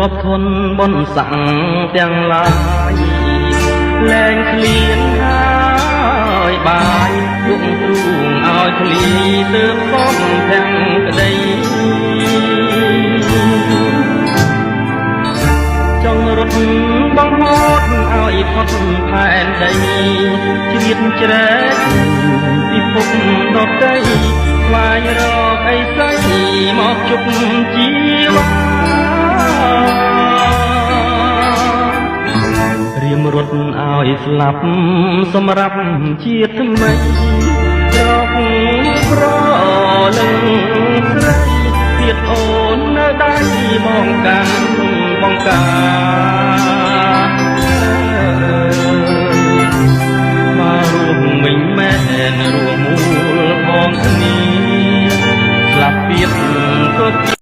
ប់ធនបុណ្យស័ក្តិទាំងឡាយលែងឃ្លានហើយបាយពុកទ្រូងឲ្យធ្លីទើបសំទាំងក្តីចង់រត់បងហត់ឲ្យផុតផែនដីជ្រៀតជ្រែកពិភពដទៃស្វែងរកអីស្អីមកជប់ជីវ៉ារៀមរត់ឲ្យស្លាប់សម្រាប់ជាតិថ្មីរកប្រលឹងស្រីទៀតអូននៅដៃបងកាន់បងកាមករួមវិញមែនរួមមូលផងគ្នាស្លាប់ទៀតក៏